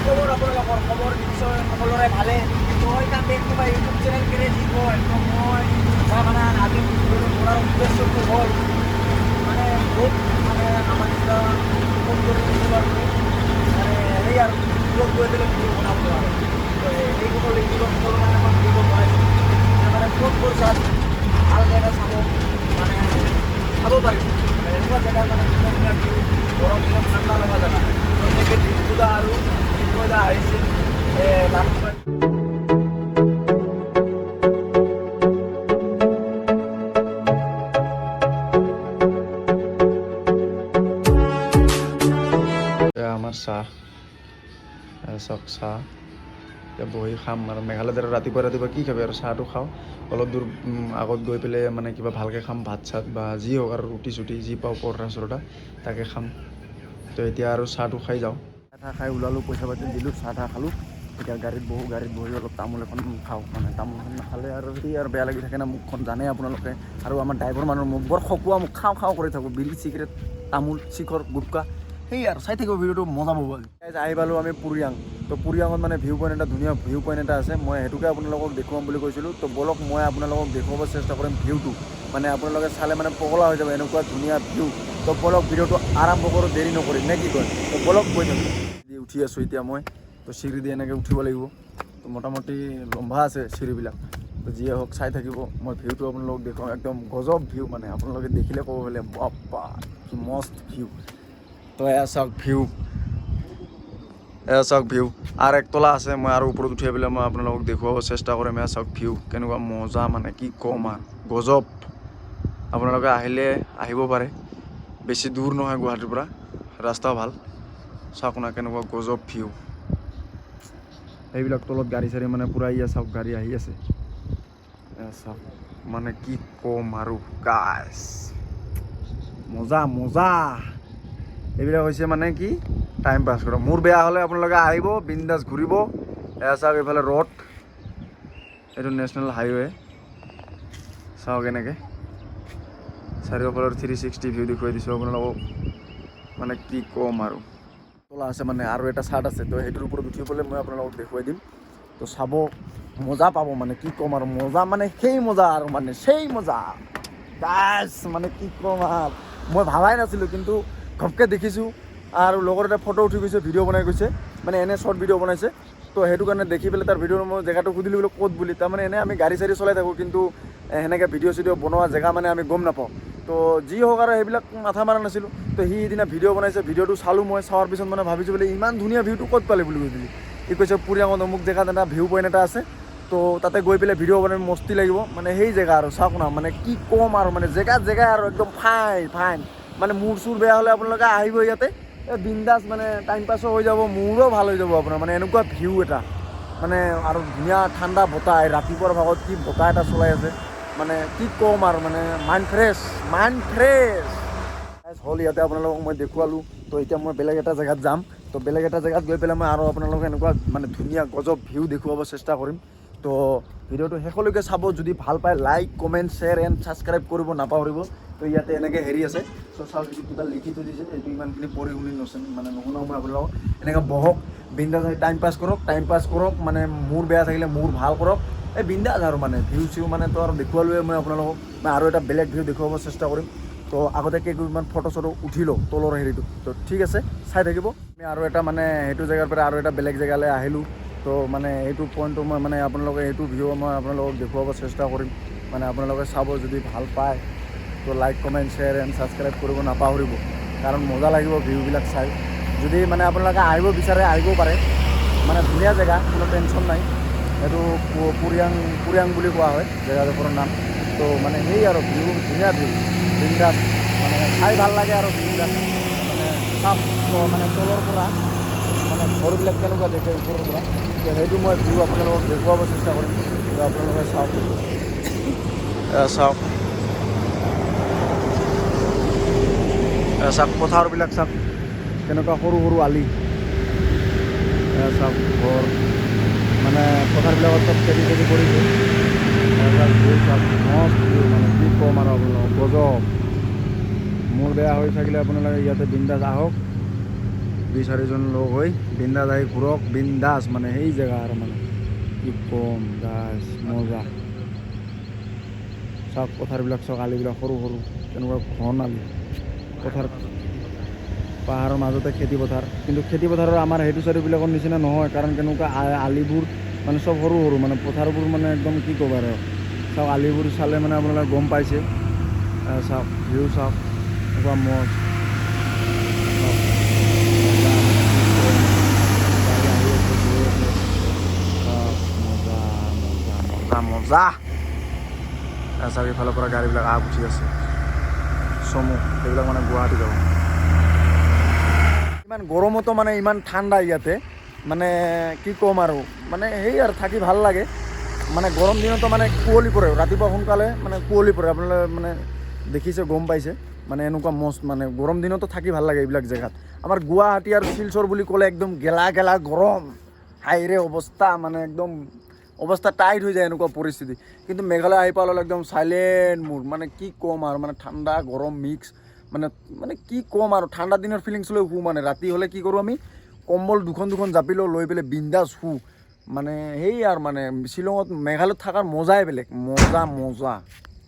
খবৰ আপোনালোকৰ খবৰ নিশ্চয় সকলোৰে ভালে। তো welcome back to my YouTube channel crazy বয়। তো মই মানে আজি ভিডিঅ'টো কৰাৰ উদ্দেশ্যটো হ'ল মানে বহুত মানে আমাৰ কিবা ফোন কৰি দিছিলোঁ আৰু মানে সেই আৰু দূৰত গৈ পেলাই ভিডিঅ' বনাবলৈ আৰু তো সেইসকল ইউটিউবাৰসকলৰ মানে মই ভিডিঅ' বনাইছোঁ, মানে ক'ত ক'ত আজি ভাল জেগা চাব, মানে চাব পাৰিব, মানে এনেকুৱা জেগা, মানে ধুনীয়া ধুনীয়া ভিউ, গৰম দিনত ঠাণ্ডা লগা জেগা। তো এনেকৈ ডিম্পুদা আৰু চিন্ময়দা আহিছিল লাষ্ট। এয়া আমাৰ চাহ, এয়া চাওক চাহ। এতিয়া বহি খাম আৰু মেঘালয়ত আৰু ৰাতিপুৱা ৰাতিপুৱা কি খাবি আৰু, চাহটো খাওঁ। অলপ দূৰ আগত গৈ পেলাই মানে কিবা ভালকৈ খাম, ভাত চাত বা যি হওক আৰু ৰুটি চুটি যি পাওঁ, পৰঠা চৰঠা তাকে খাম। তো এতিয়া আৰু চাহটো খাই যাওঁ। চাহ খাই ওলালোঁ, পইচা পাতি দিলোঁ, চাহ তাহ খালোঁ। এতিয়া গাড়ীত বহোঁ, গাড়ীত বহি অলপ তামোল এখন খাওঁ। মানে তামোলখন নাখালে আৰু সেই আৰু বেয়া লাগি থাকে না মুখখন, জানে আপোনালোকে। আৰু আমাৰ ড্ৰাইভাৰ মানুহৰ মুখ বৰ খকুৱা, মুখ খাওঁ খাওঁ কৰি থাকোঁ, বিড়ি চিগাৰেট তামোল শিখৰ গুটকা, সেই আৰু চাই থাকিব ভিডিঅ'টো, মজা পাব। আজি আহি পালোঁ আমি পুৰিয়াং। তো পুৰিয়াঙত মানে ভিউ পইণ্ট এটা, ধুনীয়া ভিউ পইণ্ট এটা আছে, মই সেইটোকে আপোনালোকক দেখুৱাম বুলি কৈছিলোঁ। তো ব'লক, মই আপোনালোকক দেখুৱাব চেষ্টা কৰিম ভিউটো, মানে আপোনালোকে চালে মানে পগলা হৈ যাব, এনেকুৱা ধুনীয়া ভিউ। তো ব'লক, ভিডিঅ'টো আৰম্ভ কৰোঁ, দেৰি নকৰিম, নে কি কয়? তো ব'লক, গৈ থাকোঁ। দি উঠি আছোঁ এতিয়া মই, তো চিৰি দি এনেকৈ উঠিব লাগিব। তো মোটামুটি লম্বা আছে চিৰিবিলাক। তো যিয়ে হওক, চাই থাকিব, মই ভিউটো আপোনালোকক দেখুৱাম। একদম গজব ভিউ, মানে আপোনালোকে দেখিলে ক'ব বোলে বাপ্পা কি মস্ত ভিউ। তো এয়া চাওক ভিউ, এয়া চাওক ভিউ। আৰু একতলা আছে, মই আৰু ওপৰত উঠি পেলাই মই আপোনালোকক দেখুৱাব চেষ্টা কৰিম। এয়া চাওক ভিউ, কেনেকুৱা মজা, মানে কি ক'ম আৰু, গজব। আপোনালোকে আহিলে আহিব পাৰে, বেছি দূৰ নহয় গুৱাহাটীৰ পৰা, ৰাস্তাও ভাল। চাওক না কেনেকুৱা গজব ভিউ। এইবিলাক তলত গাড়ী চাড়ী মানে পূৰা, ইয়া চাওক গাড়ী আহি আছে। এয়া চাওক, মানে কি ক'ম আৰু গাইছ, মজা মজা। এইবিলাক হৈছে মানে কি টাইম পাছ কৰা। মোৰ বেয়া হ'লে আপোনালোকে আহিব, বিন্দাছ ঘূৰিব। এয়া চাওক এইফালে ৰ'ড, এইটো নেশ্যনেল হাইৱে। চাওক এনেকৈ চাৰিওফালৰ 360 ভিউ দেখুৱাই দিছোঁ আপোনালোকক, মানে কি ক'ম আৰু। তলা আছে মানে আৰু এটা চাৰ্ট আছে, তো সেইটোৰ ওপৰত উঠি পেলাই মই আপোনালোকক দেখুৱাই দিম। তো চাব, মজা পাব, মানে কি ক'ম আৰু, মজা মানে সেই মজা আৰু মানে সেই মজা গাইছ, মানে কি ক'ম আৰু। মই ভাবাই নাছিলোঁ, কিন্তু ঘপকৈ দেখিছোঁ আৰু লগৰ এটা ফটো উঠি গৈছে, ভিডিঅ' বনাই গৈছে, মানে এনে শ্বৰ্ট ভিডিঅ' বনাইছে। তো সেইটো কাৰণে দেখি পেলাই তাৰ ভিডিঅ' মই জেগাটো সুধিলোঁ বোলে ক'ত বুলি। তাৰমানে এনে আমি গাড়ী চাড়ী চলাই থাকোঁ, কিন্তু সেনেকৈ ভিডিঅ' চিডিঅ' বনোৱা জেগা মানে আমি গম নাপাওঁ। তো যি হওক আৰু সেইবিলাক মাথা মাৰা নাছিলোঁ। তো সি সিদিনা ভিডিঅ' বনাইছে, ভিডিঅ'টো চালোঁ মই। চোৱাৰ পিছত মানে ভাবিছোঁ বোলে ইমান ধুনীয়া ভিউটো ক'ত পালে বুলি কৈছিলোঁ। সি কৈছে পুৰিয়াঙত অমুক জেগাত এটা ভিউ পইণ্ট এটা আছে, তো তাতে গৈ পেলাই ভিডিঅ' বনাই মস্তি লাগিব। মানে সেই জেগা আৰু চাওক না, মানে কি ক'ম আৰু, মানে জেগা জেগা আৰু একদম ফাইন ফাইন। মানে মূৰ চুৰ বেয়া হ'লে আপোনালোকে আহিব ইয়াতে, এই বিন্দাছ মানে টাইম পাছো হৈ যাব, মোৰো ভাল হৈ যাব আপোনাৰ। মানে এনেকুৱা ভিউ এটা, মানে আৰু ধুনীয়া ঠাণ্ডা বতাহ, এই ৰাতিপুৱাৰ ভাগত কি বতাহ এটা চলাই আছে, মানে কি ক'ম আৰু, মানে মাইণ্ড ফ্ৰেছ, মাইণ্ড ফ্ৰেছ হ'ল। ইয়াতে আপোনালোকক মই দেখুৱালোঁ। তো এতিয়া মই বেলেগ এটা জেগাত যাম। তো বেলেগ এটা জেগাত গৈ পেলাই মই আৰু আপোনালোকক এনেকুৱা মানে ধুনীয়া গজব ভিউ দেখুৱাব চেষ্টা কৰিম। তো ভিডিঅ'টো শেষলৈকে চাব, যদি ভাল পায় like, comment, share and subscribe কৰিব নাপাহৰিব। তো ইয়াতে এনেকৈ হেৰি আছে, চ' চাওক, এইটো কিবা লিখি থৈ দিছে, এইটো ইমানখিনি পঢ়ি শুনি নচোন, মানে নুশুনাও মই আপোনালোকক। এনেকৈ বহক, বিন্দাছ টাইম পাছ কৰক, টাইম পাছ কৰক, মানে মূৰ বেয়া থাকিলে মূৰ ভাল কৰক। এই বিন্দাছ আৰু মানে ভিউ চিউ মানে তো আৰু দেখুৱালোৱে মই আপোনালোকক। মই আৰু এটা বেলেগ ভিউ দেখুৱাব চেষ্টা কৰিম। তো আগতে কেইকপিমান ফটো চটো উঠি লওঁ তলৰ হেৰিটো। তো ঠিক আছে, চাই থাকিব। আমি আৰু এটা মানে সেইটো জেগাৰ পৰা আৰু এটা বেলেগ জেগালৈ আহিলোঁ। তো মানে এইটো পইণ্টটো মই মানে আপোনালোকে এইটো ভিউ মই আপোনালোকক দেখুৱাব চেষ্টা কৰিম। মানে আপোনালোকে চাব, যদি ভাল পায় তো like, comment, share and subscribe কৰিব নাপাহৰিব, কাৰণ মজা লাগিব ভিউবিলাক চাই। যদি মানে আপোনালোকে আহিব বিচাৰে আহিব পাৰে, মানে ধুনীয়া জেগা, কোনো টেনশ্যন নাই। এইটো পুৰিয়াং, পুৰিয়াং বুলি কোৱা হয় জেগাডোখৰৰ নাম। তো মানে সেই আৰু ভিউ, ধুনীয়া ভিউ, বিন্দাছ, মানে চাই ভাল লাগে আৰু ভিউবিলাক। মানে চাপ মানে তলৰ পৰা মানে ঘৰবিলাক কেনেকুৱা দেখে ওপৰৰ পৰা, তো সেইটো মই ভিউ আপোনালোকক দেখুৱাব চেষ্টা কৰিম। তো আপোনালোকে চাওক, এয়া চাওক, এয়া চাওক পথাৰবিলাক চাওক কেনেকুৱা সৰু সৰু আলি। এয়া চাওক ঘৰ, মানে পথাৰবিলাকত চব খেতি চেতি কৰিছে। এয়া চাওক ভিউ, চাওক মস্ত ভিউ, মানে কি ক'ম আৰু আপোনালোকক, গজব। মূৰ বেয়া হৈ থাকিলে আপোনালোকে ইয়াতে বিন্দাছ আহক। দুই চাৰিজন লগ হৈ বিন্দাছ আহি ঘূৰক, বিন্দাছ। মানে সেই জেগা আৰু মানে কি ক'ম গাইছ, মজা। চাওক পথাৰবিলাক, চাওক আলিবিলাক সৰু সৰু, তেনেকুৱা ঘন আলি পথাৰ। পাহাৰৰ মাজতে খেতি পথাৰ। কিন্তু খেতি পথাৰৰ আমাৰ সেইটো চাইডবিলাকৰ নিচিনা নহয়, কাৰণ কেনেকুৱা আলিবোৰ মানে চব সৰু সৰু, মানে পথাৰবোৰ মানে একদম কি ক'ব আৰু। চাওক, আলিবোৰ চালে মানে আপোনালোকে গম পাইছে। চাওক, ভিউ চাওক, এনেকুৱা মজ। চাওক, মজা, মানে কি ক'ম। গাড়ী আহি আছে, গৈ আছে। চাওক, মজা মজা মজা মজা। চাওক, ইফালৰ পৰা গাড়ীবিলাক আগ উঠি আছে, চমু সেইবিলাক মানে গুৱাহাটী যাব। ইমান গৰমতো মানে ইমান ঠাণ্ডা ইয়াতে, মানে কি ক'ম আৰু। মানে সেই আৰু থাকি ভাল লাগে। মানে গৰম দিনতো মানে কুঁৱলী পৰে, ৰাতিপুৱা সোনকালে মানে কুঁৱলী পৰে। আপোনালোকে মানে দেখিছে, গম পাইছে, মানে এনেকুৱা মস্ত। মানে গৰম দিনতো থাকি ভাল লাগে এইবিলাক জেগাত। আমাৰ গুৱাহাটী আৰু শিলচৰ বুলি ক'লে একদম গেলা গেলা গৰম, হাইৰে অৱস্থা, মানে একদম অৱস্থা টাইট হৈ যায়, এনেকুৱা পৰিস্থিতি। কিন্তু মেঘালয় আহি পোৱাৰ লগে একদম চাইলেণ্ট মুড, মানে কি ক'ম আৰু। মানে ঠাণ্ডা গৰম মিক্স, মানে কি ক'ম আৰু। ঠাণ্ডা দিনৰ ফিলিংছ লৈ শুওঁ। মানে ৰাতি হ'লে কি কৰোঁ আমি, কম্বল দুখন দুখন জাপি লওঁ, লৈ পেলাই বিন্দাছ শুওঁ। মানে সেই আৰু মানে শ্বিলঙত, মেঘালয়ত থকাৰ মজাই বেলেগ, মজা মজা।